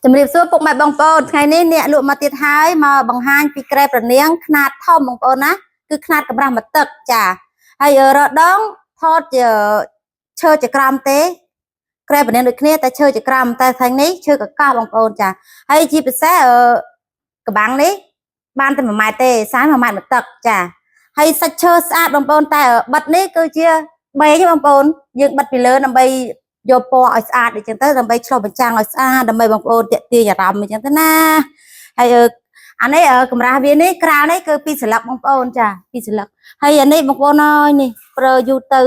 ជំរាបសួរពុកម៉ែបងប្អូនថ្ងៃនេះអ្នកលក់មកទៀតហើយមកបង្ហាញពីក្រែប្រនាងខ្នាតធំបងប្អូនណាគឺខ្នាតកម្រាស់មួយទឹកចាហើយរដងថតជាឈើចក្រមទេក្រែប្រនាងដូចគ្នាតែឈើចក្រមតែថ្ងៃនេះឈើកកោះបងប្អូនចាហើយជាពិសេសកបាំងនេះបានតែ1ម៉ែត្រទេ31ម៉ែត្រមួយទឹកចាហើយសាច់ឈើស្អាតបងប្អូនតែបិទនេះគឺជាបេងបងប្អូនយើងបិទពីលើដើម្បី យកពណ៌ឲ្យស្អាតអញ្ចឹងទៅដើម្បីឆ្លុះបញ្ចាំងឲ្យស្អាតដើម្បីបងប្អូនតាក់ទាញអារម្មណ៍អញ្ចឹងទៅណាហើយអានេះកម្រាស់វានេះក្រាលនេះគឺពីរសន្លឹកបងប្អូនចាពីរសន្លឹកហើយអានេះបងប្អូនអើយនេះប្រើយូរទៅ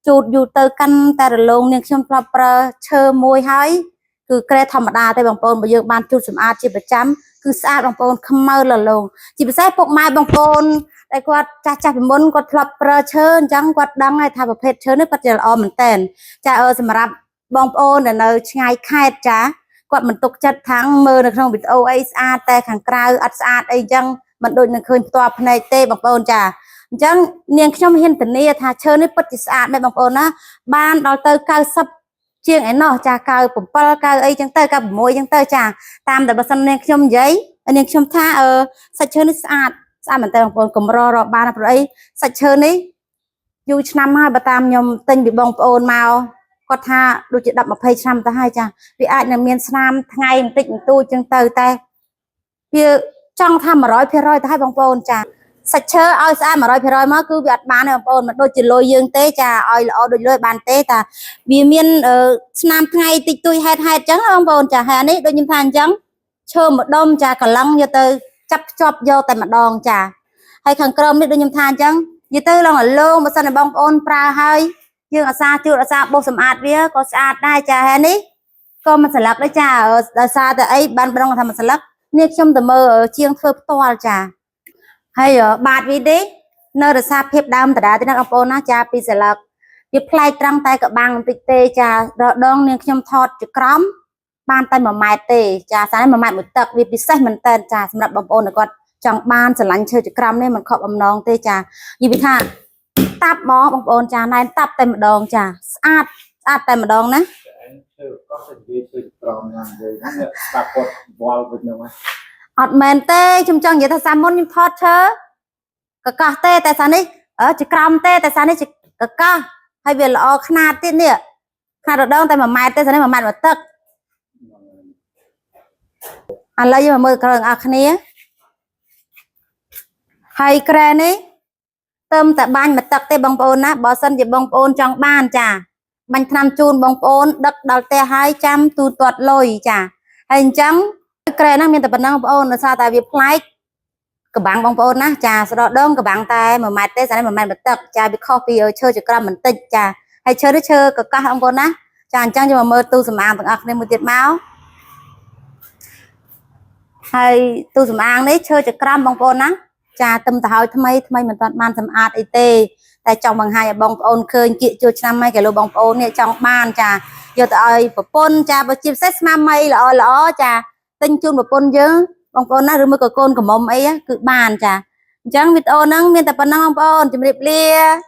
ជូតយូរទៅកាន់តែរលោងនាងខ្ញុំធ្លាប់ប្រើឈើមួយហើយគឺក្រែធម្មតាទេបងប្អូនបើយើងបានជូតសម្អាតជាប្រចាំគឺស្អាតបងប្អូនខ្មៅរលោងជាពិសេសពុកម៉ែបងប្អូនដែលគាត់ចាស់ចាស់ពីមុនគាត់ធ្លាប់ប្រើឈើអញ្ចឹងគាត់ដឹងហើយថាប្រភេទឈើនេះគាត់ជាល្អមែនតើចាសម្រាប់ បងប្អូនដែលនៅឆ្ងាយខេត្តចាគាត់មិនទុកចិត្តខាងមើលនៅក្នុងវីដេអូអីស្អាតតែខាងក្រៅអត់ស្អាតអីចឹងមិនដូចនឹងឃើញផ្ទាល់ភ្នែកទេបងប្អូនចាអញ្ចឹងនាងខ្ញុំហ៊ានធានាថាឈើនេះពិតជាស្អាតមែនបងប្អូនណាបានដល់ទៅ90ជាងឯណោះចា97 9អីចឹងទៅ96ចឹងទៅចាតាមតែបើសិននាងខ្ញុំនិយាយនាងខ្ញុំថាសាច់ឈើនេះស្អាតស្អាតមែនតើបងប្អូនកម្ររកបានព្រោះអីសាច់ឈើនេះយូរឆ្នាំហើយបើតាមខ្ញុំទិញពីបងប្អូនមក គាត់ថាដូចជា10 20ឆ្នាំទៅហើយចាវាអាចនឹងមានស្នាមថ្ងៃបន្តិចបន្តួចចឹងទៅតែវាចង់ថា100%ទៅហើយបងប្អូនចាសាច់ឈើឲ្យស្អាត100%មកគឺវាអត់បានទេបងប្អូនមិនដូចជាលុយយើងទេចាឲ្យល្អដូចលុយបានទេតាវាមានស្នាមថ្ងៃតិចតួចហេតុហេតុចឹងបងប្អូនចាហើយអានេះដូចខ្ញុំថាអញ្ចឹងឈើម្ដុំចាកលឹងយកទៅចាប់ភ្ជាប់យកតែម្ដងចាហើយខាងក្រោមនេះដូចខ្ញុំថាអញ្ចឹងនិយាយទៅឡើងរលោងបើសិនតែបងប្អូនប្រើហើយ យើងអាសាជូតអាសាបោសសម្អាតវាក៏ស្អាតដែរចាហើយនេះក៏មិនស្លឹកដែរចាដោយសារតែអីបានប្រងថាមិនស្លឹកនេះខ្ញុំទៅមើលជាងធ្វើផ្ទាល់ចាហើយបាតវានេះនៅរក្សាភាពដើមដដែលទេណាបងប្អូនណាចាពីស្លឹកវាប្លែកត្រង់តែកបាំងបន្តិចទេចារដងនាងខ្ញុំថតជាក្រមបានតែ1ម៉ែត្រទេចាសារនេះ1ម៉ែត្រមួយទឹកវាពិសេសមែនតើចាសម្រាប់បងប្អូនដែលគាត់ចង់បានស្រឡាញ់ឈើចក្រមនេះមិនខកបំណងទេចានិយាយពីថា តាប់ហ្មងបងប្អូនចាណែនតាប់តែម្ដងចាស្អាតស្អាតតែម្ដងណា ឯងធ្វើកោះទៅនិយាយធ្វើក្រមណានិយាយហ្នឹងអ្នកស្ដាប់គាត់វល់វិញហ្នឹងណា អត់មែនទេខ្ញុំចង់និយាយថាសាមុនខ្ញុំថតឈើកកោះទេតែសានេះជាក្រមទេតែសានេះជាកកោះហើយវាល្អខ្នាតទៀតនេះខ្នាតរដងតែ1ម៉ែត្រទេសានេះ1ម៉ែត្រមួយទឹកឥឡូវយើងមកមើលក្រែទាំងអស់គ្នាហើយក្រែនេះទៅតែបាញ់មួយទឹកទេបងប្អូនណាបើសិនជាបងប្អូនចង់បានចាបាញ់ថ្នាំជូនបងប្អូនដឹកដល់ផ្ទះហើយចាំទូទាត់លុយចាហើយអញ្ចឹងក្រែហ្នឹងមានតែប៉ុណ្ណឹងបងប្អូនដោយសារតែវាប្លែកកបាំងបងប្អូនណាចាស្ដដងកបាំងតែ1ម៉ែត្រទេស្អាត1ម៉ែត្រមួយទឹកចាវាខុសពីឈើចក្រមបន្តិចចាហើយឈើនេះឈើកកោះបងប្អូនណាចាអញ្ចឹងយើងមកមើលទូសម្អាងទាំងអស់គ្នាមួយទៀតមកហើយទូសម្អាងនេះឈើចក្រមបងប្អូនណាចាទឹមទៅហើយថ្មីថ្មីមិនទាន់បានសម្អាតអីទេតែចង់បង្ហាញឲ្យបងប្អូនឃើញគៀកជួឆ្នាំហើយកែលោបងប្អូននេះចង់បានចាយកទៅឲ្យប្រពន្ធចាបើជាពិសេសស្មាមីល្អល្អចាទិញជូនប្រពន្ធយើងបងប្អូនណាឬមួយក៏កូនក្រមុំអីគឺបានចាអញ្ចឹងវីដេអូហ្នឹងមានតែប៉ុណ្ណឹងបងប្អូនជម្រាបលា។